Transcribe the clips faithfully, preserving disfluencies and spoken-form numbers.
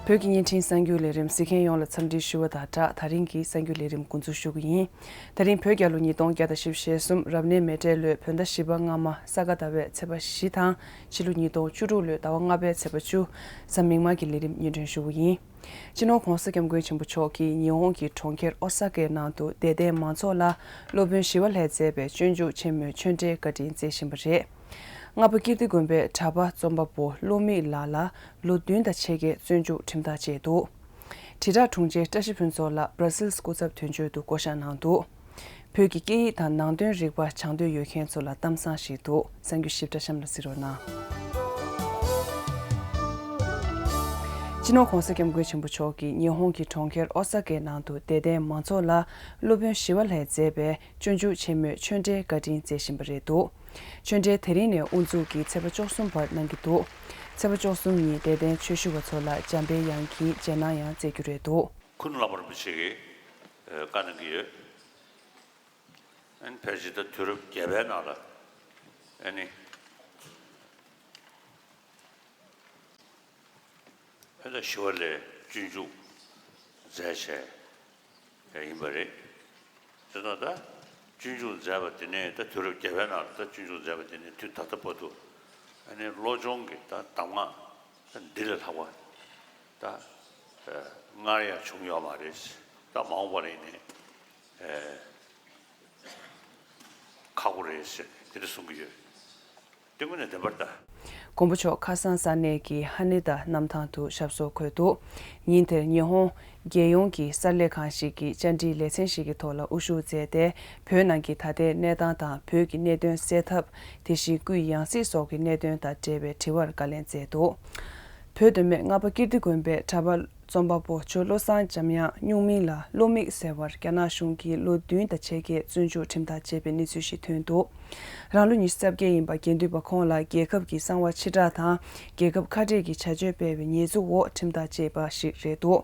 བོད་ཀྱི་བརྙན་འཕྲིན་གསར་འགྱུར་ལས་རིམ་གཟིགས་མཁན་ཡོངས་ལ་འཚམས་འདྲི་ཞུ་བ་དང་སྦྲགས། ད་རིང་གི་གསར་འགྱུར་ལས་རིམ་འགོ་འཛུགས་ཞུ་གི་ཡིན། ད་རིང་བོད་རྒྱལ་ལོ་ཉིས་སྟོང་བརྒྱ་དང་བཞི་བཅུ་ཞེ་གསུམ། རབ་གནས་མེ་སྤྲེལ་ལོའི་བོད་ཟླ་བཞི་པ་སྔ་མ་ས་ག་ཟླ་བའི་ཚེས་པ་བཞི་དང་། ཕྱི་ལོ་ཉིས་སྟོང་བཅུ་དྲུག་ལོའི་ཟླ་བ་ལྔ་པའི་ཚེས་པ་བཅུ། གཟའ་མིག་དམར་གྱི་ལས་རིམ་སྙན་སྒྲོན་ཞུ་གི་ཡིན། སྤྱི་ནོར་༧གོང་ས་༧སྐྱབས་མགོན་ཆེན་པོ་མཆོག་གིས་ཉི་ཧོང་གི་གྲོང་ཁྱེར་ཨོ་ས་ཀའི་ནང་དུ་དད་ལྡན་མང་ཚོགས་ལ་སློབ་དཔོན་ཞི་བ་ལྷས་མཛད་པའི་སྤྱོད་འཇུག་ཆེན་མོའི་ཆོས་འབྲེལ་བཀའ་དྲིན་སྩལ་བཞིན་པ་རེད། རྔ་པ་ཀིརྟི་དགོན་པའི་གྲྭ་པ་རྩོམ་པ་པོ་བློ་མིག་ལགས་ལ་ལོ་བདུན་དང་ཕྱེད་ཀའི་བཙོན་འཇུག་ཁྲིམས་ཐག་བཅད་འདུག་དྲིལ་བསྒྲགས་དྲུང་ཆེ་བཀྲ་ཤིས་ཕུན་ཚོགས་ལགས་སྦྲ་སིལ་སྐུ་ཚབ་དོན་གཅོད་དུ་བསྐོ་གཞག་གནང་འདུག་བོད་ཀྱི་སྐད་ཡིག་དང་ནང་དོན་རིག་པ་སྦྱང་འདོད་ཡོད་མཁན་ཚོ་ལ་གཏམ་བཟང་ཞིག་འདུག་གསར་འགྱུར་ཞིབ་ཕྲ་གཤམ་ལ་གཟིགས་རོགས་གནང་། སྤྱི་ནོར་༧གོང་ས་༧སྐྱབས་མགོན་ཆེན་པོ་མཆོག་གིས་ཉི་ཧོང་གི་གྲོང་ཁྱེར་ཨོ་ས་ཀའི་ནང་དུ་དད་ལྡན་མང་ཚོགས་ལ་སློབ་དཔོན་ཞི་བ་ལྷས་མཛད་པའི་སྤྱོད་འཇུག་ཆེན་མོའི་ཆོས་འབྲེལ་བཀའ་དྲིན་སྩལ་བཞིན་པ་རེད་འདུག་ཆོས་འབྲེལ་དེ་རིང་ནས་དབུ་འཛུགས་ཀྱིས་ཚེས་པ་བཅུ་གསུམ་བར་གནང་གི་འདུག་ཚེས་པ་བཅུ་གསུམ་ཉིན་དད་ལྡན་ཆོས་ཞུ་བ་ཚོ་ལ་འཇམ་པའི་དབྱངས་ཀྱིས་རྗེས་གནང་ཡང་སྩལ་རྒྱུ་རེད་འདུག་ཁུ་ནུ་བླ་མ་རིན་པོ་ཆེ་གིས་ཨ་བཀའ་གནང་གི་ཡོད། ཨ་ནི་ཕལ་ཆེར་ད་དུས་རབས་བརྒྱད་པའི་ནང་ལ་ཨ་ནི་ཨ་ད་ཞི་བ་ལྷས་སྤྱོད་འཇུག་མཛད་བྱས་ཡིན་པ་རེད། དེ་དང་ད་སྤྱོད་འཇུག་མཛད་པ་དེ་ནས་ད་དུས་རབས་བརྒྱད་པའི་ནང་ལ་ད་སྤྱོད་འཇུག་མཛད་པ་དེ་ནས་དུས་ད་ལྟ་བར་དུ་ཨ་ནི་བློ་སྦྱོང་གི་ད་གདམས་ངག་ད་འདི་ལས་ལྷག་པ་ད་སྔར་ཡང་བྱུང་ཡོད་མ་རེད། ད་མ་འོངས་པ་ལ་ཡིན་ནའི་ཨ་ཁག་པོ་རེད་ཟེར་དེ་འདྲ་གསུང་གི་ཡོད། དེ་དངོས་གནས་བདེན་པར་ད། མགོན་པོ་མཆོག་ཁ་སང་ས་གནས་ཀྱི་ཧ་ནེ་ད་གནམ་ཐང་དུ་ཞབས་སོར་འཁོད་འདུག་ཉིན་དེར་ཉི་ཧོང་རྒྱལ་ཡོངས་ཀྱི་གསར་ལས་ཁང་ཞིག་གི་བཅར་འདྲིའི་ལེ་ཚན་ཞིག་གི་ཐོག་ལ་དབུ་བཞུགས་མཛད་དེ། བོད་ནང་གི་ད་ལྟའི་གནས་སྟངས་དང་བོད་ཀྱི་གནད་དོན་སེལ་ཐབས། དེ་བཞིན་སྐུའི་ཡང་སྲིད་སོགས་ཀྱི་གནད་དོན་དང་འབྲེལ་བའི་དྲི་བར་བཀའ་ལན་སྩལ་འདུག་བོད་མདོ་སྨད་རྔ་པ་ཀིརྟི་དགོན་པའི་གྲྭ་པ་རྩོམ་པ་པོ་ཇོ་བློ་བཟང་འཇམ་དབྱངས་སྨྱུག་མིང་ལ་བློ་མིག་ཟེར་བར་རྒྱ་ནག་གཞུང་གིས་ལོ་བདུན་དང་ཕྱེད་ཀའི་བཙོན་འཇུག་ཁྲིམས་ཐག་བཅད་པའི་གནས་ཚུལ་ཞིག་ཐོན་འདུག་རང་ལོ་ཉི་ཤུ་རྩ་བརྒྱད་ཡིན་པ་དགེ་འདུན་པ་ཁོང་ལ་རྒྱལ་ཁབ་ཀྱི་གསང་བ་ཕྱིར་བསྒྲགས་དང་རྒྱལ་ཁབ་ཁ་བྲལ་གྱི་བྱ་སྤྱོད་སྤེལ་བའི་ཉེས་འཛུགས་འོག་ཁྲིམས་ཐག་བཅད་པ་ཞིག་རེད་འདུག་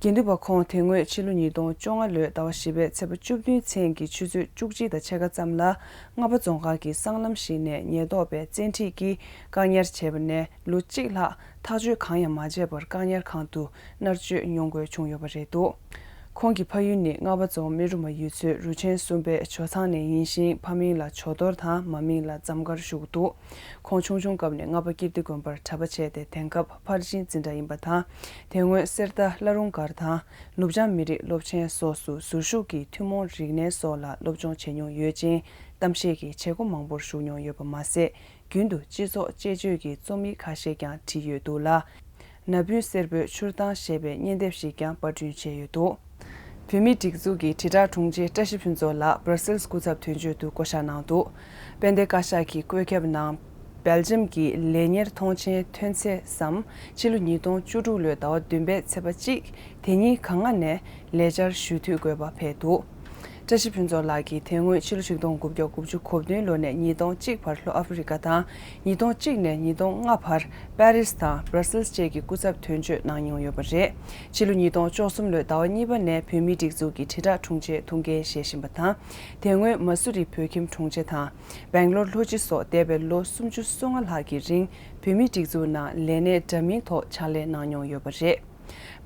དགེ་འདུན་པ་ཁོང་དེ་སྔོན་ཕྱི་ལོ་ཉིས་སྟོང་བཅོ་ལྔ་ལོའི་ཟླ་བ་བཞི་པའི་ཚེས་པ་བཅུ་བདུན་མཚན་གྱི་ཆུ་ཚོད་བཅུ་གཅིག་དང་ཕྱེད་ཀ་ཙམ་ལ་རྔ་པ་རྫོང་ཁག་གི་སྲང་ལམ་ཞིག་ནས་ཉེན་རྟོག་པས་བཙན་ཁྲིད་ཀྱིས་བཀག་ཉར་བྱས་པ་ནས་ལོ་གཅིག་ལྷག་ཐག་གཅོད་གང་ཡང་མ་བྱས་པར་བཀག་ཉར་ཁང་དུ་མནར་གཅོད་མྱོང་དགོས་བྱུང་ཡོད་པ་རེད་འདུག་ཁོང་གི་ཕ་ཡུལ་ནི་རྔ་པ་རྫོང་སྨིན་རུ་མ་ཡུལ་ཚོའི་རུ་ཆེན་གསུམ་པའི་ཇོ་ཚང་ནས་ཡིན་ཞིང་། ཕ་མིང་ལ་ཇོ་རྡོར་དང་མ་མིང་ལ་འཛོམས་དཀར་ཞུ་གི་འདུག་ཁོང་ཆུང་ཆུང་སྐབས་ནས་རྔ་པ་ཀིརྟི་དགོན་པར་གྲྭ་པ་བྱས་ཏེ་དེང་སྐབས་ཕར་ཕྱིན་འཛིན་གྲྭ་ཡིན་པ་དང་། དེ་སྔོན་གསེར་རྟ་བླ་རུང་སྒར་དང་ནུབ་བྱང་མི་རིགས་སློབ་ཆེན་སོགས་སུ་ཟུར་ཞུགས་ཀྱིས་ཐུན་མོང་རིག་གནས་སོགས་ལ་སློབ་སྦྱོང་བྱེད་མྱོང་ཡོད་ཅིང་། གཏམ་བཤད་ཀྱི་བྱེད་སྒོ་མང་པོར་ཞུགས་མྱོང་ཡོད་པ་མ་ཟད། རྒྱུན་དུ་སྤྱི་ཚོགས་དཔྱད་བརྗོད་ཀྱི་རྩོམ་ཡིག་ཁ་ཤས་ཀྱང་བྲིས་ཡོད་འདུག་ལ། ན་བུན་སེར་པོའི་ཆུར་ལྡང་ཞེས་པའི་བརྙན་དེབ་ཞིག་ཀྱང་པར་སྐྲུན་བྱས་ཡོད་འདུག་བོད་མིའི་སྒྲིག་འཛུགས་ཀྱི་དྲིལ་བསྒྲགས་དྲུང་ཆེ་བཀྲ་ཤིས་ཕུན་ཚོགས་ལགས་སྦྲ་སིལ་སྐུ་ཚབ་དོན་གཅོད་དུ་བསྐོ་གཞག་གནང་འདུག་དཔལ་ལྡན་བཀའ་ཤག་གི་བཀོད་ཁྱབ་ནང་། སྦེལ་ཇམ་གྱི་ལས་གཉེར་མཐོང་མཆན་ཐོན་ཚེ་སམ། ཕྱི་ལོ་ཉིས་སྟོང་བཅུ་དྲུག་ལོའི་ཟླ་བ་བདུན་པའི་ཚེས་པ་གཅིག་དེ་ཉིན་གང་ང་ནས་ལས་བཅར་ཞུ་འཐུས་དགོས་པ་ཕེབས་འདུག་བཀྲ་ཤིས་ཕུན་ཚོགས་ལགས་ཀྱིས་དེ་སྔོན་ཕྱི་ལོ་ཆིག་སྟོང་དགུ་བརྒྱ་དགུ་བཅུ་གོ་བདུན་ལོ་ནས་ཉིས་སྟོང་གཅིག་བར་ལྷོ་ཨ་ཧྥེ་རི་ཀ་དང་། ཉིས་སྟོང་གཅིག་ནས་ཉིས་སྟོང་ལྔ་བར་པེ་རིས་དང་སྦྲ་སིལ་བཅས་ཀྱི་སྐུ་ཚབ་དོན་གཅོད་གནང་མྱོང་ཡོད་པ་རེད། ཕྱི་ལོ་ཉིས་སྟོང་བཅུ་གསུམ་ལོའི་ཟླ་བ་གཉིས་པ་ནས་བོད་མིའི་སྒྲིག་འཛུགས་ཀྱི་དྲིལ་བསྒྲགས་དྲུང་ཆེའི་ཐུགས་འགན་བཞེས་བཞིན་པ་དང་། དེ་སྔོན་མ་སུ་རི་བོད་ཁྱིམ་དྲུང་ཆེ་དང་། སྦེང་ལོར་ལྷོ་སྤྱི་སོགས་འདས་པའི་ལོ་སུམ་ཅུ་སོ་ལྔ་ལྷག་གི་རིང་བོད་མིའི་སྒྲིག་འཛུགས་ནང་ལས་གནས་འདྲ་མིན་ཐོག་ཕྱག་ལས་གནང་མྱོང་ཡོད་པ་རེད།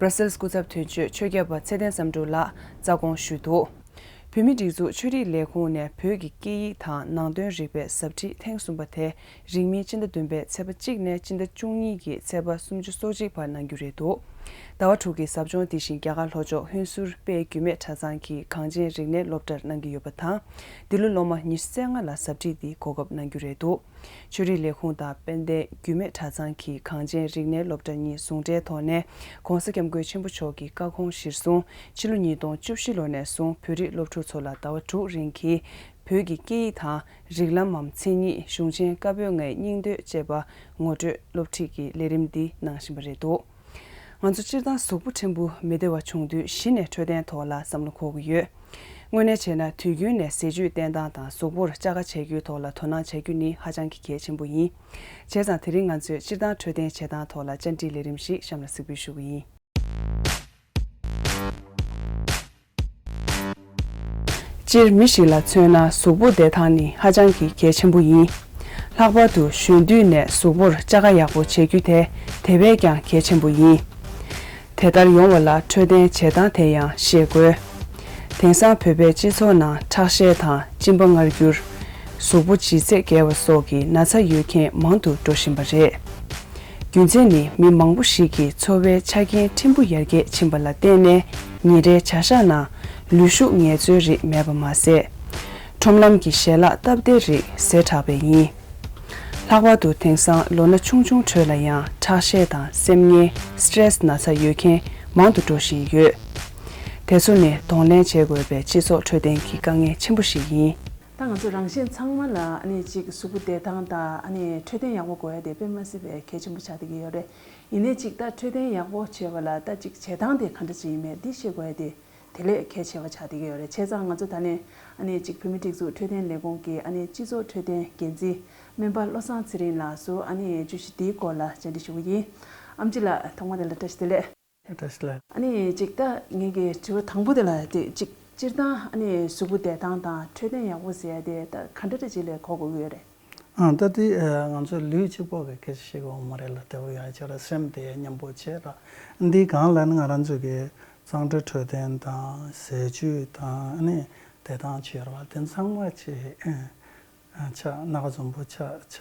སྦྲ་སིལ་སྐུ་ཚབ་དོན་གཅོད་ཆོས་སྐྱབས་པ་ཚེ་བརྟན་བསམ་འགྲུབ་ལགས་རྩ་དགོངས་ཞུས་འདུག་བོད་མིའི་སྒྲིག་འཛུགས་ཆོས་རིག་ལས་ཁུངས་ནས་བོད་ཀྱི་སྐད་ཡིག་དང་ནང་དོན་རིག་པའི་ཟབ་ཁྲིད་ཐེངས་གསུམ་པ་དེ་རིང་མིན་སྤྱི་ཟླ་བདུན་པའི་ཚེས་པ་གཅིག་ནས་སྤྱི་ཟླ་བཅུ་གཉིས་ཀྱི་ཚེས་པ་སུམ་ཅུ་སོ་གཅིག་བར་གནང་རྒྱུ་རེད་འདུག་ཟླ་བ་དྲུག་གི་ཟབ་སྦྱོང་དེ་བཞིན་རྒྱ་གར་ལྷོ་ཕྱོགས་ཧུན་སུར་དཔལ་རྒྱུད་སྨད་གྲྭ་ཚང་གི་གངས་ཅན་རིག་གནས་སློབ་གྲྭར་གནང་གི་ཡོད་པ་དང་། འདི་ལོ་སློབ་མ་ཉི་ཤུ་རྩ་ལྔ་ལ་ཟབ་ཁྲིད་འདིའི་གོ་སྐབས་གནང་རྒྱུ་རེད་འདུག་ཆོས་རིག་ལས་ཁུངས་དང་དཔལ་ལྡན་རྒྱུད་སྨད་གྲྭ་ཚང་གི་གངས་ཅན་རིག་གནས་སློབ་གྲྭ་གཉིས་ཟུང་འབྲེལ་ཐོག་ནས་༧གོང་ས་༧སྐྱབས་མགོན་ཆེན་པོ་མཆོག་གི་བཀའ་དགོངས་གཞིར་བཟུང་ཕྱི་ལོ་ཉིས་སྟོང་བཅུ་བཞི་ལོ་ནས་བཟུང་བོད་རིགས་སློབ་ཕྲུག་ཚོ་ལ་ཟླ་བ་དྲུག་རིང་གི་བོད་ཀྱི་སྐད་ཡིག་དང་རིགས་ལམ་མམ་མཚན་ཉིད། གཞུང་ཆེན་བཀའ་པོད་ལྔའི་སྙིང་དོད་ཅེས་པ་ངོ་སྤྲོད་སློབ་ཁྲིད་ཀྱི་ལས་རིམ་འདི་གནང་བཞིན་པ་རེད་འདུག་ང་ཚོ་སྤྱིར་བཏང་གཟུགས་པོ་ཕྲན་བུ་མི་བདེ་བ་བྱུང་དུས་གཞི་ནས་འཕྲོད་བསྟེན་ཐོག་ལ་བསམ་བློ་འཁོར་གྱི་ཡོད། དངོས་གནས་བྱས་ན་དུས་རྒྱུན་ནས་ཟས་བཅུད་བསྟེན་སྟངས་དང་གཟུགས་པོར་བཅག་ཁ་བྱེད་རྒྱུའི་ཐོག་ལ་དོ་སྣང་བྱ་རྒྱུ་ནི་ཧ་ཅང་གི་གལ་ཆེན་པོ་ཡིན། བྱས་ཙང་དེ་རིང་ང་ཚོས་སྤྱིར་བཏང་འཕྲོད་བསྟེན་བྱེད་སྟངས་ཐོག་ལ་བཅར་འདྲིའི་ལས་རིམ་ཞིག་གཤམ་ལ་གཟིགས་འབུལ་ཞུ་གི་ཡིན། སྤྱིར་མི་ཞིག་ལ་མཚོན་ན་གཟུགས་པོ་བདེ་ཐང་ནི་ཧ་ཅང་གི་གལ་ཆེན་པོ་ཡིན། ལྷག་པར་དུ་གཞོན་དུས་ནས་གཟུགས་པོར་བཅག་ཁ་ཡག་པོ་བྱེད་རྒྱུ་དེ་དེ་བས་ཀྱང་གལ་ཆེན་པོ་ཡིན། དེ་ལྟར་ཡོང་བ་ལ་འཕྲོད་བསྟེན་བྱེད་སྟངས་དེ་ཡང་ཤེས་དགོས། དེང་སང་བོད་པའི་སྤྱི་ཚོགས་ནང་ཁྲག་ཤེད་དང་གཅིན་པ་མངར་འགྱུར། གཟུགས་པོ་ལྗིད་ཚད་བརྒལ་བ་སོགས་ཀྱི་ན་ཚ་ཡོད་མཁན་མང་དུ་འགྲོ་བཞིན་པ་རེད། རྒྱུ་མཚན་ནི་མི་མང་པོ་ཞིག་གི་འཚོ་བའི་ཆ་རྐྱེན་ཕྲན་བུ་ཡར་རྒྱས་ཕྱིན་པ་ལ་བརྟེན་ནས་ཉིན་རེའི་བྱ་གཞག་ནང་ལུས་ཤུགས་ངལ་རྩོལ་རིགས་མེད་པ་མ་ཟད། ཁྲོམ་ལམ་གྱི་ཞལ་ལག་སྟབས་བདེ་རིགས་ཟད་དྲགས་པས་ཡིན། ལྷག་པར་དུ་དེང་སང་ལོ་ན་ཆུང་ཆུང་ཁྲོད་ལ་ཡང་ཁྲག་ཤེད་དང་སེམས་ངལ་སི་ཊེ་རེ་སི་ན་ཚ་ཡོད་མཁན་མང་དུ་འགྲོ་བཞིན་ཡོད། དེ་ཚོ་ནི་གདོང་ལེན་བྱེད་དགོས་པའི་སྤྱི་ཚོགས་འཕྲོད་བསྟེན་གྱི་དཀའ་ངལ་ཆེན་པོ་ཞིག་ཡིན། ད་ང་ཚོ་རང་གཞན་ཚང་མ་ལ་ཨ་ནི་ཅིག་གཟུགས་པོ་བདེ་ཐང་དང་ཨ་ནི་འཕྲོད་བསྟེན་ཡག་པོ་དགོས་ཡ་དེ་དཔེ་མ་སྲིད་པའི་གལ་ཆེན་པོ་ཆགས་བསྡད་ཀྱི་ཡོད་རེད། ཡིན་ནའི་ཅིག་ད་འཕྲོད་བསྟེན་ཡག་པོ་བྱེད་པ་ལ་ད་ཅིག་བྱེད་སྟངས་དེ་ག་འདྲ་ཅིག་ཡིན་མེད་འདི་ཤེས་དགོས་ཡ་དེ་དེ་ལས་གལ་ཆེ་བ་ཆགས་བསྡད་ཀྱི་ཡོད་རེད། བྱས་ཙང་ང་ཚོ་ད་ནས་ཨ་ནི་ཅིག་བོད་མིའི་སྒྲིག་འཛུགས་འཕྲོད་བསྟེན་ལས་ཁུངས་ཀྱི་ཨ་ནི་སྤྱི་ཚོགས་འཕྲོད་བསྟེན་འགན་འཛིན་སྨན་པ་བློ་བཟང་ཚེ་རིང་ལགས་སུ་ཨ་ནི་བརྗོད་གཞི་འདིའི་སྐོར་ལ་བཅར་འདྲི་ཞུ་གི་ཡིན། ཨེམ་ཆི་ལགས་ཐོག་མ་དེ་ལ་བཀྲ་ཤིས་བདེ་ལེགས། བཀྲ་ཤིས་བདེ་ལེགས། ཨ་ནི་ཅིག་ད་ངེད་ཀྱི་དྲི་བ་དང་པོ་དེ་ལ་དེ་ཅིག་སྤྱིར་བཏང་ཨ་ནི་གཟུགས་པོ་བདེ་ཐང་དང་འཕྲོད་བསྟེན་ཡག་པོ་ཟེར་ཡ་དེ་ད་ག་འདྲ་འདྲ་ཅིག་ལ་གོ་དགོས་ཀྱི་ཡོད་རེད། ཨ་ད་དེ་ཨ་ང་ཚོ་ལུས་གཅིག་པོ་གི་སྐད་ཆ་བཤད་ཀྱི་ཡོད་མ་རེད་ལ། དེ་བོ་ཡང་ཅིག་ར་སེམས་དེ་མཉམ་པོ་བྱས་ར། འདི་གང་ལ་ནི་ང་རང་ཚོ་གི་གཙང་སྦྲ་འཕྲོད་བསྟེན་དང་ཟས་བཅུད་དང་ཨ་ནི་བདེ་ཐང་བྱེད་ར་བ་དེ་ཚང་མ་བྱས། ཨ་ཆ་སྣ་ཁ་འཛོམས་པོ་ཆ་ཆ་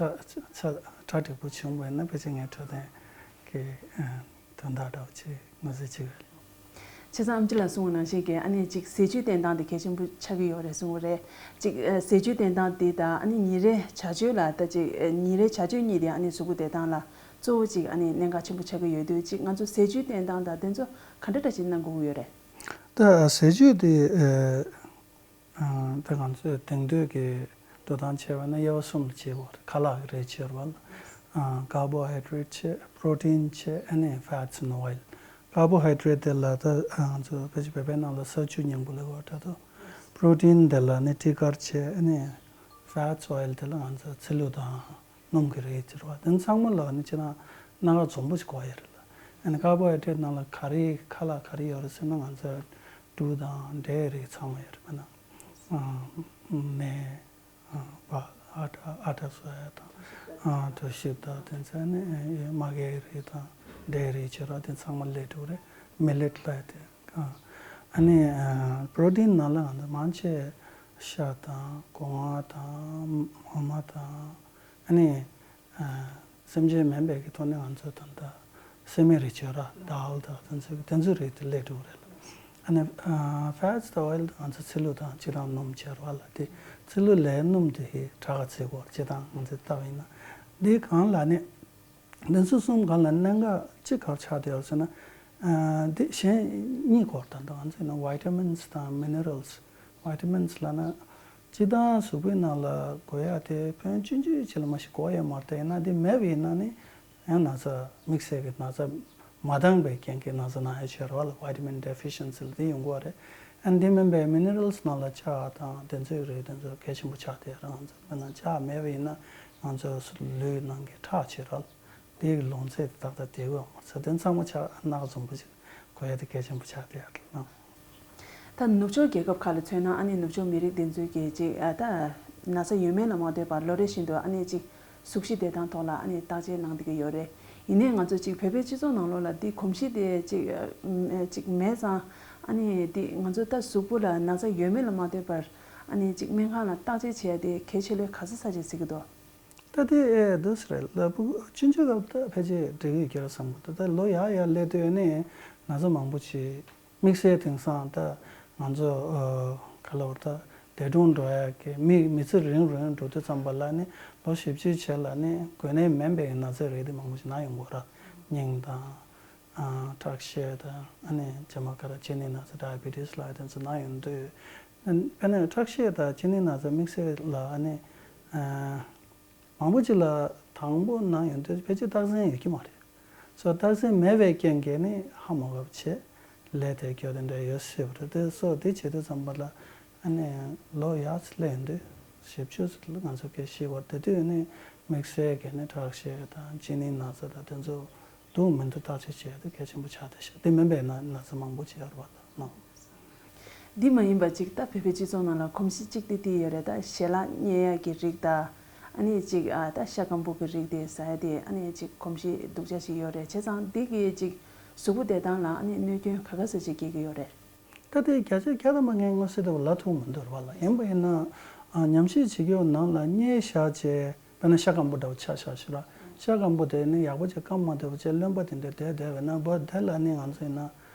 ཆ་གྲ་འགྲིག་པོ་བྱུང་བས་ན་ཕལ་ཆེར་ངའི་འཕྲོད་བསྟེན་གྱི་ཨ་དོན་དག་འདྲ་བོ་ཅིག་ངོས་འཛིན་བྱེད་ཀྱི་ཡོད། བྱས་ཙང་ཨེམ་ཆི་ལགས་གསུངས་པ་ནང་བཞིན་གྱི་ཨ་ནི་ཅིག་ཟས་བཅུད་བསྟེན་སྟངས་དེ་གལ་ཆེན་པོ་ཆགས་ཀྱི་ཡོད་རེད་གསུངས་པ་རེད། ཅིག་ཨ་ཟས་བཅུད་བསྟེན་སྟངས་དེ་དང་ཨ་ནི་ཉིན་རེའི་བྱ་སྤྱོད་ལ་ད་ཅིག་ཨ་ཉིན་རེའི་བྱ་སྤྱོད་གཉིས་དེ་ཨ་ནི་གཟུགས་པོ་བདེ་ཐང་ལ་གཙོ་བོ་ཅིག་ཨ་ནི་གནད་འགག་ཆེན་པོ་ཆགས་ཀྱི་ཡོད་དུས་ཅིག་ང་ཚོ་ཟས་བཅུད་བསྟེན་སྟངས་དང་དེ་ཚོ་ག་འདྲ་འདྲ་ཅིག་གནང་དགོས་ཀྱི་ཡོད་རེད། ད་ཟས་བཅུད་དེ་ཨ་ཨ་ད་ང་ཚོས་དེང་དུས་ཀྱི་འདུག་སྟངས་བྱས་པ་ན་དབྱེ་བ་གསུམ་ལ་ཕྱེ་དགོས་རེད། ཁ་ལག་གི་རིགས་ཕྱེ་རེད་བ་ལ། ཨ་ཀར་བོ་ཧའི་ཌེ་རེ་ཊི་ཕྱེ། པྲོ་ཊིན་ཕྱེ། ཨ་ནི་ཕེ་ཊི་ཨེན་ཌི་ཨོ་ཡིལ། ཀར་བོ་ཧའི་ཌེ་རེ་ཊི་དེ་ལ་ད་ང་ཚོ་ཕལ་ཆེར་བོད་པའི་ནང་ལ་ས་ཆུ་སྙིང་པོ་ལབ་ཀྱི་ཡོད་རེད་དོ། པྲོ་ཊིན་དེ་ལ་ནི་སྤྲི་དཀར་བྱས། ཨ་ནི་ཕེ་ཊི་ཨོ་ཡིལ་དེ་ལ་ང་ཚོ་ཚི་ལུ་དང་སྣུམ་གྱི་རིགས་ཅིག་རེད་བ། དེ་ཚང་མ་ལ་ནི་སྤྱིར་བཏང་སྣ་ཁ་འཛོམས་པོ་ཞིག་དགོས་ཡ་རེད་ལ། ཨ་ནི་ཀར་བོ་ཧའི་ཌེ་རེ་ཊི་ནང་ལ་ག་རེ་ཁ་ལག་ག་རེ་ཡོད་རེད་ཟེར་ན་ང་ཚོ་འབྲུ་དང་འབྲས་རིགས་ཚང་མ་ཡོད་རེད། མིན་ན་ནས། ཨ་ཨ་ཊ་ཨ་ཊ་བཟོ་ཡ་དང་། ཨ་གྲོ་ཞིབ་དང་དེ་ཚོ་ནི་མ་གའི་རིགས་དང་འབྲས་རིགས་བྱེད་རོགས་དེ་ཚང་མ་ལས་འགྲོ་རེད། མི་ལེ་ཊི་ལབ་ཡ་དེ། ཨ་ནི་པྲོ་ཊིན་ནང་ལ་ང་ཚོ་མང་ཆེ་ཤ་དང་སྒོ་ང་དང་འོ་མ་དང་ཨ་ནི་སེམས་ཅན་མིན་པའི་གི་ཐོག་ནས་ང་ཚོ་ད་ལྟ་སེམས་མེད་རིགས་བྱེད་ར་དཱལ་དང་དེ་ཚོ་དེ་ཚོའི་རིགས་དེ་ལས་འགྲོ་རེད་ལ། ཨ་ནི་ཕེ་ཊི་དང་ཨོ་ཡིལ་དང་ང་ཚོ་ཚི་ལུ་དང་ཅི་རང་སྣུམ་བྱེད་ར་ལ། དེ་ཚི་ལུ་ལས་སྣུམ་དེ་ཧི་དྲག་ག་ཚི་གོ་ཅི་དང་ང་ཚོ་ལྟ་བ་ཡིན་ན་འདི་གང་ལ་ནི་འདི་ཚོ་གསུམ་གང་ལ་གནད་འགག་ཅི་ག་ཆགས་བསྡད་ཡོད་ཟེར་ན། འདི་གཞན་གཉིས་སྐོར་དང་ད་ང་ཚོ་ཡིན་ན་ཝི་ཊ་མིན་སི་དང་མི་ནི་རལ་སི། ཝི་ཊ་མིན་སི་ལབ་ན། སྤྱིར་བཏང་གཟུགས་པོའི་ནང་ལ་དགོས་ཡ་དེ་ཕོན་ཆུང་ཆུང་ཅིག་ལ་མ་ཞིག་དགོས་ཡ་མ་རེད། ཡིན་ན་དེ་མེད་པ་ཡིན་ན་ནི་ཡང་ན་ཚ་དམིགས་བསལ་གྱི་ན་ཚ་མ་འདང་པའི་རྐྱེན་གྱིས་ན་ཚ་ན་ཡ་ཆེ་རེད་བ་ལ། ཝི་ཊ་མིན་ཌི་ཕི་ཤན་སི་ལ་དེ་ཡོང་གི་བ་རེད། ཨ་ནི་དེ་མིན་པའི་མི་ནི་རལ་སི་ནང་ལ་ལྕགས་དང་དེ་ཚོའི་རིགས་དེ་ཚོ་གལ་ཆེན་པོ་ཆགས་བསྡད་རེད། ང་ཚོ་དཔེར་ན་ལྕགས་མེད་པ་ཡིན་ན་ང་ཚོ་ལུས་ནང་གི་ཁྲག་ཆེ་རེད་བ་ལ། དེའི་ལོངས་སྤྱོད་དེ་ཏག་ཏག་བསྡད་ཀྱི་ཡོད་མ་རེད། དེ་ཚང་མ་ཆ་ནག་འཛོམས་པོ་ཞིག་དགོས་ཡ་དེ་གལ་ཆེན་པོ་ཆགས་བསྡད་ཡ་རེད་ལ། ད་ནུབ་ཕྱོགས་རྒྱལ་ཁབ་ཁག་ལ་མཚོན་ན་ཨ་ནི་ནུབ་ཕྱོགས་མི་རིགས་དེ་ཚོའི་གི་ཅིག་ཨ་ད་ན་ཚ་ཡོད་མེད་ལ་མ་ལྟོས་པར་ལོ་རེ་བཞིན་དུ་ཨ་ནི་ཅིག་གཟུགས་གཞི་བདེ་ཐང་ཐོག་ལ་ཨ་ནི་བརྟག་དཔྱད་གནང་བསྡད་ཀྱི་ཡོད་རེད། ཡིན་ནའི་ང་ཚོ་ཅིག་བོད་པའི་སྤྱི་ཚོགས་ནང་ལོགས་ལ་འདི་གོམས་གཤིས་དེ་ཅིག་ཨ་ཅིག་མེད་ཙང་ཨ་ནི་འདི་ང་ཚོ་ད་གཟུགས་པོ་ལ་ན་ཚ་ཡོད་མེད་ལ་མ་ལྟོས་པར་ཨ་ནི་ཅིག་སྨན་ཁང་ལ་བརྟག་དཔྱད་བྱས་ཏེ་གལ་ཆེ་ལོས་ག་ཚོད་ཚ་བྱེད་སྲིད་ཀྱི་འདུག་ད་དེ་ཨེ་འདུག་ཟེར་རེད་ལབ་བུ་ཆུང་ཆུང་སྐབས་ད་ཕལ་ཆེར་འགྲིག་གི་ཡོད་ཀྱི་རེད་བསམ་གི་འདུག་ད་ལོ་ཡག་ཡག་སླེབས་དུས་ནི་ན་ཚ་མང་པོ་ཅིག་དམིགས་བསལ་དེང་སང་ད་ང་ཚོ་ཨ་ག་ལ་བར་ད་འདས་གྲོངས་འགྲོ་ཡག་གི་མི་མི་ཚེ་རིང་རུ་རིང་འགྲོ་དུས་ཙམ་པ་ལ་ནི་ལོ་བཞི་བཅུ་བྱས་ལ་ནི་འགོས་ནད་མིན་པའི་ན་ཚ་རིགས་དེ་མང་པོ་ཅིག་ན་ཡོང་གི་རེད། སྙིང་དང་ཨ་ཁྲག་ཤེད་དང་ཨ་ནི་རྗེས་མ་ག་རེ་གཅིན་སྙི་ན་ཚ་ཌའི་བི་ཊི་སི་ལབ་ཡ་དེ་ཚོ་ན་ཡོང་དུས་དཔེར་ན་ཁྲག་ཤེད་དང་གཅིན་སྙི་ན་ཚ་དམིགས་བསལ་ལ་ཨ་ནི་ཨ། མང་པོ་ཅིག་ལ་དང་པོ་ན་ཡོང་དུས་ཕལ་ཆེར་རྟགས་མཚན་ཡོད་ཀྱི་མ་རེད། སོ་རྟགས་མཚན་མེད་པའི་རྐྱེན་གྱིས་ནི་ཧ་མ་གོ་བ་བྱས་ལས་དེ་སྐྱོ་དེ་འདྲ་ཡོད་སྲིད་པ་རེད་དེ། སོ་དེ་བྱེད་དུས་ཙམ་པ་ལ་ཨ་ནི་ལོ་ཡག་ཙམ་སླེབས་ཡོང་དུས་བཞི་བཅུ་ཙམ་ལ་ང་ཚོ་སྐད་ཤེས་པར་དེ་དུས་ནི་དམིགས་བསལ་གྱི་ནི་ཁྲག་ཤེད་དང་གཅིན་སྙི་ན་ཚ་དང་དེ་ཚོ་འདུག་མི་འདུག་བརྟག་དཔྱད་བྱེད་ཡ་དེ་གལ་ཆེན་པོ་ཆགས་བསྡད་ཤག་དེ་མིན་པའི་ན་ན་ཚ་མང་པོ་ཅིག་ཡོད་རེད་པ་ད་ནོ། འདི་མ་ཡིན་པ་ཅིག་ད་བོད་པའི་སྤྱི་ཚོགས་ནང་ལ་གོམས་གཤིས་གཅིག་དེ་དེ་ཡོད་རེད། ད་ཞལ་ལག་བརྙས་ཡ་གི་རིགས་ད་ཨ་ནི་ཅིག་ཨ་ད་ཤ་སྐམ་པོ་གི་རིགས་དེ་ཟ་ཡ་དེ་ཨ་ནི་ཅིག་གོམས་གཤིས་སྡུག་ཅག་ཞིག་ཡོད་རེད། བྱས་ཙང་འདི་གི་ཅིག་ གཟུགས་པོ་བདེ་ཐང་ལ་ཨ་ནི་གནོད་སྐྱོན་ག་ག་ཟེ་ཅིག་སྐྱེལ་གྱི་ཡོད་རེད། ད་དེ་བརྒྱ་ཆ་བརྒྱ་ཐམ་པ་ངས་མངོན་གསལ་དོད་པོ་ལབ་ཐུབ་མི་འདུག་ར་བ་ལ། ཡིན་པ་ཡིན་ན་ཨ་ཉམས་ཞིབ་བྱེད་ཀྱི་ཡོད་ནང་ལ་སྔོན་བཞག་བྱས། དཔེར་ན་ཤ་སྐམ་པོ་འདྲ་བོ་ཆ་བཞག་ཞུ་ར། ཤ་སྐམ་པོ་དེ་ནི་ཡག་པོ་ཅིག་སྐམ་མ་ཐུབ་པ་བྱས་རློན་པ་དེ་འདྲ་བསྡད་བསྡད་པ་ཡིན་ན། འབུ་དེ་ལ་ནི་ང་ཚོ་ཡིན་ན་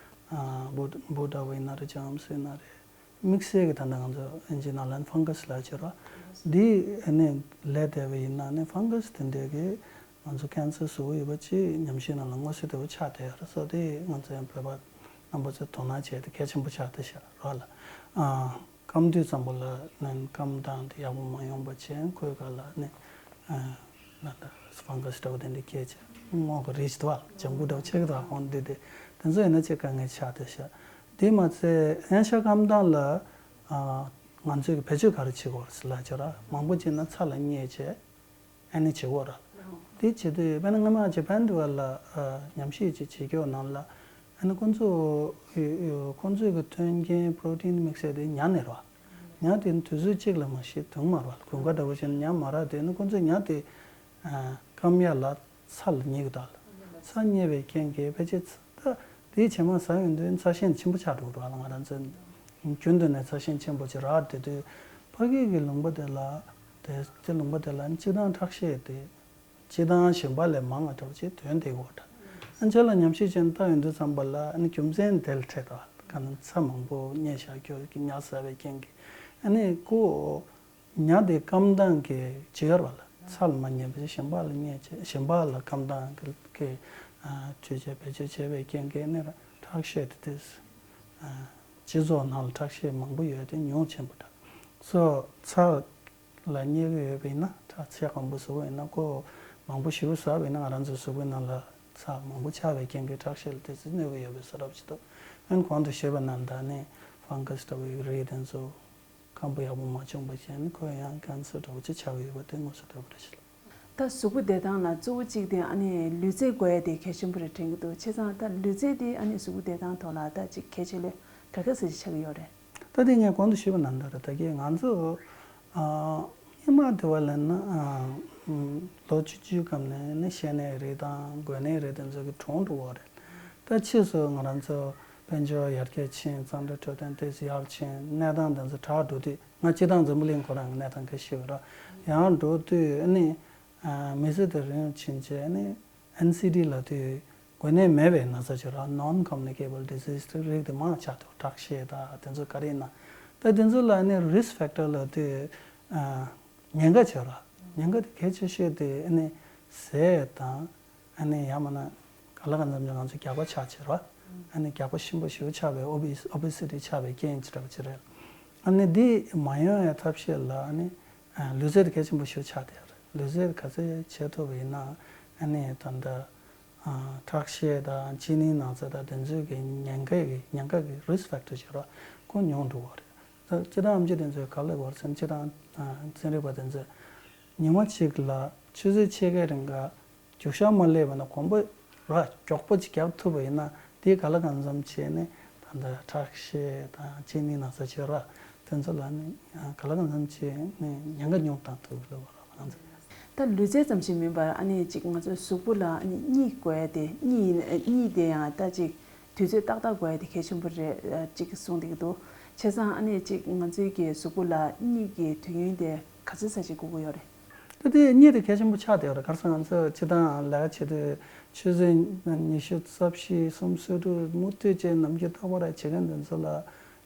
ཨ་འབུ་འབུ་འདྲ་བོ་ཡིན་ན་རེད། ཇམ་སི་ཡིན་ན་རེད། དམིགས་བསལ་གྱི་ད་ལྟ་ང་ཚོ་ཨིན་ཇིའི་ནང་ལ་ཕང་ག་སི་ལབ་ཀྱི་ཡོད་རེད། འདི་ནི་ལས་བསྡད་པ་ཡིན་ན་ནི་ཕང་ག་སི་དེ་འདྲས་ཀྱིས་ང་ཚོ་ཀན་སར་བཟོ་གི་ཡོད་པ་ཅིག་ཉམས་ཞིབ་ནང་ལ་མངོན་གསལ་དོད་པོ་ཆགས་བསྡད་ཡོད་རེད། སོ་དེ་ང་ཚོ་ཡང་བོད་པ་རྣམ་པ་ཚོས་དོ་སྣང་བྱས་ཏེ་གལ་ཆེན་པོ་ཆགས་བསྡད་ཤག་རེད་བ་ལ། ཨ་སྐམ་དུས་ཙམ་པ་ལ་ནི་སྐམ་སྟངས་དེ་ཡག་པོ་མ་ཡོང་པ་བྱས། ཁོའི་སྒང་ལ་ནི་ཨ་ན་ད་ཕང་ག་སི་འདྲ་བོ་དེ་འདྲ་སྐྱེས་བྱས་སྔོ་གི་རིལ་ཅིག་འདུག་བ། ལྗང་གུ་འདྲ་བོ་ཆགས་ཀྱི་འདུག་བ། འོ་འདི་དེ་དེ་ཚོ་ཡིན་ན་ཅིག་དཀའ་ངལ་ཆགས་བསྡད་ཤག་དེ་མ་ཚད་ཡང་ཤ་སྐམ་སྟངས་ལ་ཨ་ང་ཚོས་ཀྱི་བེད་སྤྱོད་ག་རེ་བྱེད་དགོས་རེད་ཟེར་ལབ་ཀྱི་ཡོད་ར། མང་པོ་བྱས་ན་ཚྭ་ལ་མཉེ་བྱས་ཨ་ནི་བྱེད་དགོས་ར། དེ་བྱེད་དུས་དཔེར་ན་སྔོན་མ་ཇ་པན་དུ་བ་ལ་ཨ་ཉམས་ཞིབ་ཅིག་བྱེད་ཀྱི་ཡོད་ནང་ལ་ཨ་ནི་ཁོང་ཚོ་ཁོང་ཚོས་ཀྱི་མཐུན་རྐྱེན་པྲོ་ཊིན་དམིགས་བསལ་དེ་ཉ་ནས་ར། ཉ་དེ་ནི་དུས་ཚོད་གཅིག་ལ་མ་ཤི་དུང་མ་ར་བ་ལ། དགུན་ཁ་འདྲ་བོ་བྱས་ན་ཉ་མ་རག་དུས་ནི་ཁོང་ཚོས་ཉ་དེ་ཨ་སྐམ་ཡག་ལ་ཚྭ་ལ་མཉེ་གི་འདུག་ལ། ཚྭ་མཉེ་བའི་རྐྱེན་གྱིས་ཕལ་ཆེར་ཚྭ་ད་དེའི་བྱེ་མ་ཟ་ཡོང་དུས་ཚྭ་ཞན་ཆེན་པོ་ཆགས་འགྲོ་གི་འདུག་ལ། ང་རང་ཚོ་རྒྱུན་དུ་ནས་ཚྭ་ཞན་ཆེན་པོ་ཅིག་རག་བསྡད་དུས་ཕ་གི་གི་ལུང་པ་དེ་ལ་དེ་དེ་ལུང་པ་དེ་ལ་སྤྱིར་བཏང་ཁྲག་ཤེད་དེ་སྤྱིར་བཏང་གཞན་པ་ལས་མང་བ་འདྲ་བོ་ཅིག་ཐོན་བསྡད་ཀྱི་ཡོད་རེད། ཨ་ནི་ཁྱེད་ལ་ཉམས་ཞིབ་བྱས་ནས་བལྟ་ཡོང་དུས་ཙམ་པ་ལ་ཨ་ནི་རྒྱུ་མཚན་དེ་ལ་འཕྲད་འདུག་ལ། གང་ཚྭ་མང་པོ་མཉེ་བཞག་རྒྱུ་གི་ཉ་ཟ་བའི་རྐྱེན་གྱིས་ཨ་ནི་ཁོ། ཉ་དེ་སྐམ་སྟངས་ཀྱི་བྱེད་ཡུལ་བ་ལ་ཚྭ་ལ་མ་མཉེས་པ་ཞིག་གཞན་པ་ལ་མཉེས་བྱས། གཞན་པ་ལ་སྐམ་སྟངས་ཀྱི་ཀྱི་ཨ་བཅོས་བྱས་བེད་སྤྱོད་བྱས་པའི་རྐྱེན་གྱིས་ནི་ཁྲག་ཤེད་དེ་དེ་ཨ་སྤྱི་ཚོགས་ནང་ལ་ཁྲག་ཤེད་མང་པོ་ཡོད་དེ་ཉུང་ཆེན་པོ་འདྲ། སོ་ཚྭ་ལ་མཉེས་ཀྱི་ཡོད་པ་ཡིན་ན། ཁྲག་ཤེད་སྐམ་པོ་བཟོ་བ་ཡིན་ན་ཁོ་མང་པོ་ཞེ་པོ་ཟ་བ་ཡིན་ན་ང་རང་ཚོའི་གཟུགས་པོའི་ནང་ལ་ཚྭ་མང་པོ་ཆགས་པའི་རྐྱེན་གྱིས་ཁྲག་ཤེད་ལ་དེ་ཚོ་གནོད་ཀྱི་ཡོད་པའི་བཟོ་འདྲ་ཅིག་འདུག་ཨ་ནི་གོང་དུ་ཞུས་པ་ནང་ལྟར་ནི་ཕང་ག་སི་འདྲ་བོའི་རིགས་དེ་ཚོ། སྐམ་པོ་ཡག་པོ་མ་བྱུང་བ་བྱས་ནས་ཁོས་ཡང་ཀན་སར་འདྲ་བོ་ཅིག་ཆགས་ཡོད་པ་དེ་མངོན་གསལ་དོད་པོ་རེད་ཤག་ད་གཟུགས་པོ་བདེ་ཐང་ལ་གཙོ་བོ་གཅིག་དེ་ཨ་ནི་ལུས་རྩལ་དགོས་ཡ་དེ་གལ་ཆེན་པོ་རེད་དྲན་གྱི་འདུག་བྱས་ཙང་ད་ལུས་རྩལ་དེ་ཨ་ནི་གཟུགས་པོ་བདེ་ཐང་ཐོག་ལ་ད་ཅིག་གལ་ཆེ་ལོས་ག་ག་ཟེ་ཅིག་ཆགས་ཀྱི་ཡོད་རེད། ད་དེ་ངས་གོང་དུ་ཞུས་པ་ནང་ལྟར་རེད། ད་གིན་ང་ཚོ་ཨ་སྔོན་མ་དེ་བ་ལབ་ན་ཨ་ལོ་བཅུ་བཅུའི་སྐབས་ནས་ནི་ཤེས་ནའི་རིགས་དང་གོ་ནའི་རིགས་དེ་ཚོ་གི་གྲོངས་འགྲོ་བ་རེད། ད་ཕྱིས་སུ་ང་རང་ཚོ་དཔལ་འབྱོར་ཡར་རྒྱས་ཕྱིན། འཚང་འབྲས་འཕྲོད་བསྟེན་ཏོག་ཙམ་ཡར་ཕྱིན། གནས་སྟངས་དེ་ཚོ་དྲག་འགྲོ་དུས། ང་སྤྱིར་བཏང་འཛམ་བུ་གླིང་ཁོ་རང་གི་གནས་སྟངས་ཁ་ཤས་ར་ཡང་འགྲོ་དུས་ཨ་ནི་མི་ཚེ་དེ་རིང་ཕྱིན་བྱས་ཨ་ནི་ཨེན་སི་ཌི་ལབ་དུས་འགོས་ནད་མེད་པའི་ན་ཚ་ཅིག་ར། Non-communicable disease དེ་རིགས་དེ་མང་ཆགས་འདུག་ཁྲག་ཤེད་དང་དེ་ཚོ་ག་རེ་ཡིན་ན། ད་དེ་ཚོ་ལ་ཨ་ནི་risk factor ལབ་དུས་ཉེན་ཁ་ཅིག་ར། ཉེན་ཁ་དེ་གལ་ཆེ་ཤོས་དེ་ཨ་ནི་ཟས་དང་། ཨ་ནི་ཡང་མིན་ན་ག་ལ་གང་འཚམ་ཅིག་ང་ཚོ་རྒྱགས་པ་ཆགས་བྱས་ར། ཨ་ནི་རྒྱགས་པ་ཞིམ་པོ་ཞེ་པོ་ཆགས་པའི་ཨོ་བི་ཨོ་བི་སི་ཊི་ཆགས་པའི་རྐྱེན་ཅིག་འདྲ་པོ་ཅིག་རེད། ཨ་ནི་འདི་མ་ཡོང་ཡའི་ཐབས་ཤེས་ལ་ཨ་ནི་ལུས་རྩལ་དེ་གལ་ཆེན་པོ་ཞེ་པོ་ཆགས་བསྡད་ཡོད་རེད། ལུས་རྩལ་ག་ཚོད་བྱེད་ཐུབ་པ་ཡིན་ན་ཨ་ནི་ད་ལྟ་ཁྲག་ཤེད་དང་གཅིན་སྙི་ན་ཚ་དང་དེ་ཚོའི་གི་ཉེན་ཁ་གི་ཉེན་ཁ་གི་risk factor ཅིག་ར་ཁོ་ཉུང་འགྲོ་བ་རེད། ད་སྤྱིར་བཏང་ཨེམ་ཆི་དེ་ཚོས་ག་ལབ་དགོས་རེད་ཟེར་ན། སྤྱིར་བཏང་ཚན་རིག་པ་དེ་ཚོས་ཉི་མ་གཅིག་ལ་ཆུ་ཚོད་ཕྱེད་ཀའི་རིང་ག་རྒྱུག་ཤར་མ་སླེབས་པ་ན་གོམ་པ་ར་མགྱོགས་པོ་ཅིག་རྒྱག་ཐུབ་པ་ཡིན་ན་དེས་ག་ལ་གང་འཚམ་བྱས་ནས་ད་ལྟ་ཁྲག་ཤེད་དང་གཅིན་སྙི་ན་ཚ་བྱེད་ར་དེ་ཚོ་ལ་ནི་ག་ལ་གང་འཚམ་བྱས་ནས་ཉེན་ཁ་ཉུང་བཏང་ཐུབ་ལབ་པ་ར་ང་ཚོ། ད་ལུས་རྩལ་ཙམ་ཞིག་མིན་པར་ཨ་ནི་ཅིག་ང་ཚོའི་གཟུགས་པོ་ལ་ཨ་ནི་གཉིད་དགོས་ཡ་དེ་གཉིད་ཡིན་གཉིད་དེ་ཡང་ད་ཅིག་དུས་ཚོད་ཏག་ཏག་དགོས་ཡ་དེ་གལ་ཆེན་པོ་རེད་ཅིག་གསུངས་བསྡད་ཀྱི་འདུག་བྱས་ཙང་ཨ་ནི་ཅིག་ང་ཚོའི་གི་གཟུགས་པོ་ལ་གཉིད་ཀྱི་དུས་ཡུན་དེ་ག་ཚོད་ཙམ་ཞིག་དགོས་ཀྱི་ཡོད་རེད། ད་དེ་གཉིད་དེ་གལ་ཆེན་པོ་ཆགས་བསྡད་ཡོད་རེད། ག་རེ་ཟེར་ན་ང་ཚོ་སྤྱིར་བཏང་ལས་ཀ་བྱེད་དུས་ཆུ་ཚོད་ཉི་ཤུ་རྩ་བཞི་སུམ་ཅུ་སོ་དྲུག་མུ་མཐུད་བྱས་ནམ་རྒྱུན་རྟག་པར་བྱེད་མཁན་དེ་ཚོ་ལ་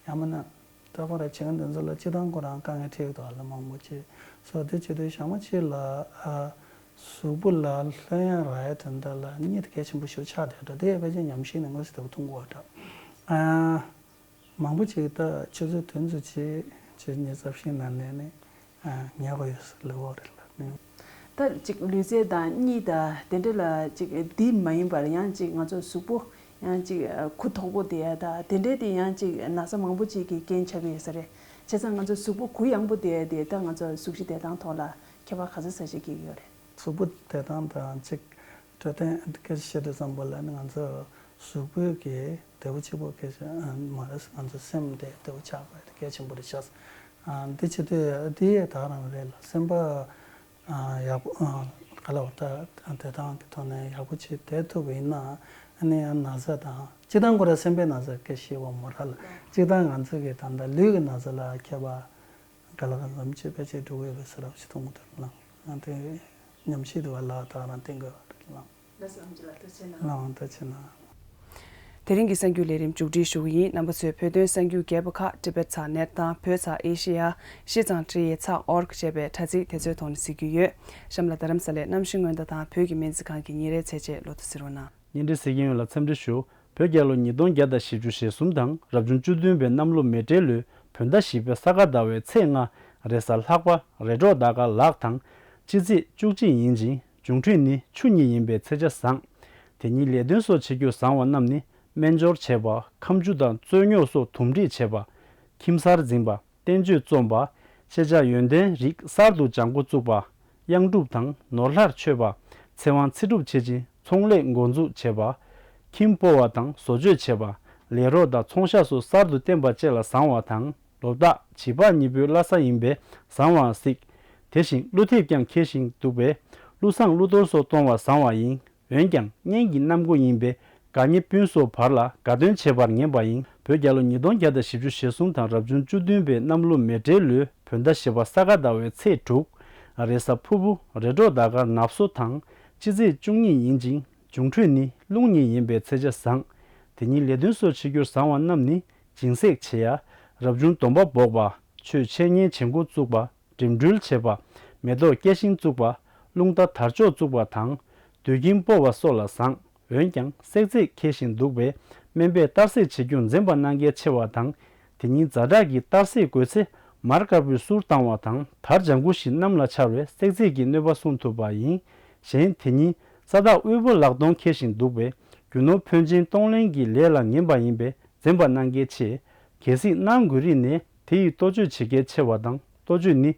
ཡང་མིན་ན་རྟག་པར་བྱེད་མཁན་དེ་ཚོ་ལ་སྤྱིར་བཏང་ཁོ་རང་དཀའ་ངལ་འཕྲད་ཀྱི་འདུག་ཨ་ལ་མང་པོ་ཅིག་སོ་དེ་བྱེད་དུས་ཞག་མ་གཅིག་ལ་ཨ་གཟུགས་པོ་ལ་ལྷོད་ཡངས་རག་ཡ་དོན་དག་ལ་གཉིད་དེ་གལ་ཆེན་པོ་ཞིག་ཆགས་བསྡད་ཡོད་རེད། དེ་ཡང་ཕལ་ཆེར་ཉམས་ཞིབ་ནས་མངོན་གསལ་དོད་པོ་མཐོང་གི་ཡོད་རེད། ཨ། མང་པོ་ཅིག་ད་ཆུ་ཚོད་བདུན་ཙམ་ཅིག་ཆུ་ཚོད་ཉི་ཤུ་རྩ་བཞིའི་ནང་ནས་ནི་ཉལ་དགོས་ཡོད་ཟེར་ལབ་ཡོད་རེད་ལ། ད་ཅིག་ལུས་རྩལ་དང་གཉིད་དང་དེ་འདྲ་ལ་ཅིག་འདི་མ་ཡིན་པར་ཡང་ཅིག་ང་ཚོ་གཟུགས་པོ་ཡང་ཅིག་གུ་དོག་པོ་དེ་དང་དེ་འདྲའི་དེ་ཡང་ཅིག་ན་ཚ་མང་པོ་ཅིག་གི་རྐྱེན་ཆགས་ཀྱི་ཡོད་ས་རེད། བྱས་ཙང་ང་ཚོ་གཟུགས་པོ་གུ་ཡངས་པོ་དེ་དེ་ད་ང་ཚོ་གཟུགས་གཞི་བདེ་ཐང་ཐོག་ལ་ཁྱད་པར་ག་ཚོད་ཙམ་ཞིག་སྐྱེ་གི་ཡོད་རེད། གཟུགས་པོ་བདེ་ཐང་དང་ཅིག་འཕྲོད་བསྟེན་སྐད་ཆ་བཤད་དུས་ཙམ་པ་ལ་ནི་ང་ཚོ་གཟུགས་པོའི་གི་བདེ་པོ་སྐྱིད་པོ་སྐད་ཆ་མ་རེད། ང་ཚོ་སེམས་དེ་བདེ་པོ་ཆགས་པ་དེ་གལ་ཆེན་པོ་རེད་ཤག་འདི་བྱེད་དུས་འདི་ཡས་ད་རང་རེད་ལ། སེམས་པ་ཡག་པོ་ག་ལ་བ་ད་བདེ་ཐང་གི་ཐོག་ནས་ཡག་པོ་ཅིག་བསྡད་ཐུབ་པ་ཡིན་ན་ ཨ་ནི་ཡང་ན་ཚ་དང་སྤྱིར་བཏང་ཁོ་ར་སེམས་པའི་ན་ཚ་སྐད་ཤེས་པ་མོ་ར་ལ། སྤྱིར་བཏང་ང་ཚོ་གི་ད་ལྟ་ལུས་ཀྱི་ན་ཚ་ལ་ཁྱད་པར་ག་ལ་ག་ལམ་ཆོད་ཕལ་ཆེར་འགྲོ་གི་ཡོད་པའི་ས་རབ་ཞིག་མཐོང་གི་འདུག་ལ། ང་དེ་ཉམས་ཞིབ་དུ་བ་ལ་དག་རང་བསྟན་དགོས་པ་རེད་ལ། ལགས་སོ། ཨ་མཆོག་ལགས་ཐུགས་རྗེ་གནང་། ལགས་འོང་། ཐུགས་རྗེ་གནང་། དེ་རིང་གི་གསར་འགྱུར་ལས་རིམ་མཇུག་སྒྲིལ་ཞུ་གི་ཡིན། རྣམ་པ་ཚོས་བོད་དོན་གསར་འགྱུར་རྒྱས་པ་ཁག་Tibet ཚགས་net དང་བོད་ཚགས་Asia ཤིས་ཙང་ཊི་ཨེ་ཚགས་org ཅེས་པའི་དྲ་ཚིགས་དེ་ཚོའི་ཐོག་ནས་གཟིགས་རྒྱུ་ཡོད། གཤམ་ལ་རྡ་རམ་ས་ལའི་གནམ་གཤིས་སྔོན་བརྡ་དང་བོད་ཀྱི་སྨན་རྩིས་ཁང་གི་ཉིན་རེའི་ཚེས་ཆད་ལོ་ཐོ་གཟིགས་རོགས་གནང་། སྙན་འགྲེལ་གཟིགས་མཁན་ཡོངས་ལ་འཚམས་འདྲི་ཞུ། བོད་རྒྱལ་ལོ་ཉིས་སྟོང་བརྒྱ་དང་བཞི་བཅུ་ཞེ་གསུམ་དང་རབ་བྱུང་བཅུ་བདུན་པའི་གནམ་ལོ་མེ་སྤྲེལ་ལོའི་བོད་ཟླ་བཞི་པའི་ས་ག་ཟླ་བའི་ཚེས་ལྔ་རེས་གཟའ་ལྷག་པ་རེས་གྲོགས་ཟླ་སྐར་ལག་དང་སྤྱི་ཚེས་བཅུ་གཅིག་ཡིན་ཅིང་། འབྱུང་འཕྲོད་ནི་ཆུ་གཉིས་ཡིན་པས་ཚེས་ཆ་བཟང་། དེ་ཉིད་ལས་དོན་སོགས་བྱེད་རྒྱུ་བཟང་བ་རྣམས་ནི། སྨན་སྦྱོར་བྱེད་པ། ཁམ་ཆུ་དང་རྩོད་རྙོག་སོགས་དུམ་སྒྲིག་བྱེད་པ། ཁྱིམ་གསར་འཛིན་པ། བསྟན་བཅོས་རྩོམ་པ། ཤེས་བྱ་ཡོན་ཏན་རིགས་གསར་དུ་སྦྱང་འགོ་བཙུགས་པ། གཡང་སྒྲུབ་དང་ནོར་ལྷར་མཆོད་པ། ཚེ་དབང་ཚེ་སྒྲུབ་བྱེད་ཅིང་ཚོང་ལས་འགོ་འཛུགས་བྱེད་པ། ཁྱིམ་སྤོ་བ་དང་བཟོ་བཅོས་བྱེད་པ། ལས་རོགས་དང་ཚོང་ཤག་སོགས་གསར་དུ་བསྟེན་པ་བཅས་ལ་བཟང་བ་དང་། ལོ་རྟགས་བྱིས་པ་གཉིས་པོའི་བླ་གཟའ་ཡིན་པས་བཟང་བའང་གཟིགས། དེ་བཞིན་ཀླུ་ཐེབས་ཀྱང་འཁེལ་ཞིང་འདུག་པས་ཀླུ་བཟང་ཀླུ་གཏོར་སོགས་གཏོང་བ་བཟང་བ་ཡིན། འོན་ཀྱང་གཉེན་གྱི་གནམ་སྒོ་ཡིན་པས་དགའ་ཉེ་སྤུན་སོགས་བར་ལ་དགའ་སྟོན་བྱེད་པར་ངེས་པ་ཡིན། བོད་རྒྱལ་ལོ་ཉིས་སྟོང་བརྒྱ་དང་བཞི་བཅུ་ཞེ་གསུམ་དང་རབ་བྱུང་བཅུ་བདུན་པའི་གནམ་ལོ་མེ་སྤྲེལ་ལོའི་བོད་ཟླ་བཞི་པ་ས་ག་ཟླ་བའི་ཚེས་དྲུག་རེས་གཟའ་ཕུར་བུ་རེས་གྲོགས་ཟླ་སྐར་ནབ་སོ་དང་སྤྱི་ཚེས་བཅུ་གཉིས་ཡིན་ཅིང་། འབྱུང་འཕྲོད་ནི་རླུང་གཉིས་ཡིན་པས་ཚེས་ཆ་བཟང་། དེ་ཉིད་ལས་དོན་སོགས་བྱེད་རྒྱུར་བཟང་བ་རྣམས་ནི། སྦྱིན་སྲེག་བྱེད་ཡ། རབ་བྱུང་སྡོམ་པ་འབོགས་པ། ཆོས་འཆད་ཉན་བྱེད་འགོ་བཙུགས་པ། འགྲིམ་འགྲུལ་བྱེད་པ། མེ་ཏོག་སྐྱེ་ཤིང་བཙུགས་པ། རླུང་རྟ་དར་ལྕོག་བཙུགས་པ་དང་། སྡོད་ཁྱིམ་སྤོ་བ་སོགས་ལ་བཟང་། འོན་ཀྱང་བསྲེག་རྫས་འཁེལ་ཞིང་འདུག་པས་སྨན་པས་གཏར་སྲེག་བྱེད་རྒྱུ་འཛེམ་པ་གནང་གལ་ཆེ་བ་དང་། དེ་ཉིད་ཛ་དྲག་གི་གཏར་སྲེག་དགོས་ཚེ་མར་དཀར་པོའི་གསུར་བཏང་བ་དང་དར་ལྗང་གུ་ཞིག་གནམ་ལ་འཕྱར་བས་བསྲེག་རྫས་ཀྱི་གནོད་པ་སྲུང་ཐུབ་པ་ཡིན། གཞན་དེ་ཉིད་ས་བདག་དབུལ་པོ་ལག་སྟོང་འཁེལ་ཞིང་འདུག་པས་རྒྱུ་ནོར་ཕོན་ཆེན་གཏོང་ལེན་གྱི་ལས་ལ་ངན་པ་ཡིན་པས་འཛེམ་པ་གནང་གལ་ཆེ། གལ་སྲིད་གནང་དགོས་རིགས་ནས་དེ་ཡི་གཏོ་བཅོས་བྱེད་གལ་ཆེ་བ་དང་། གཏོ་བཅོས་ནི།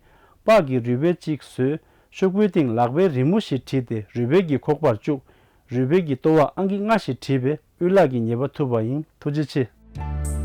པགས་ཀྱི་རུས་སྦལ་གཅིག་བཟོས། ཤོག་བུའི་སྟེང་ལག་པའི་རི་མོ་ཞིག་བྲིས་ཏེ་རུས་སྦལ་གྱི་ཁོག་པར་བཅུག་རུས་སྦལ་གྱི་ལྟོ་བ་ཨང་ཀི་ལྔ་ཞིག་བྲིས་པས་དབུལ་ལག་གི་ཉེས་པ་ཐུབ་པ་ཡིན། ཐུགས་རྗེ་ཆེ།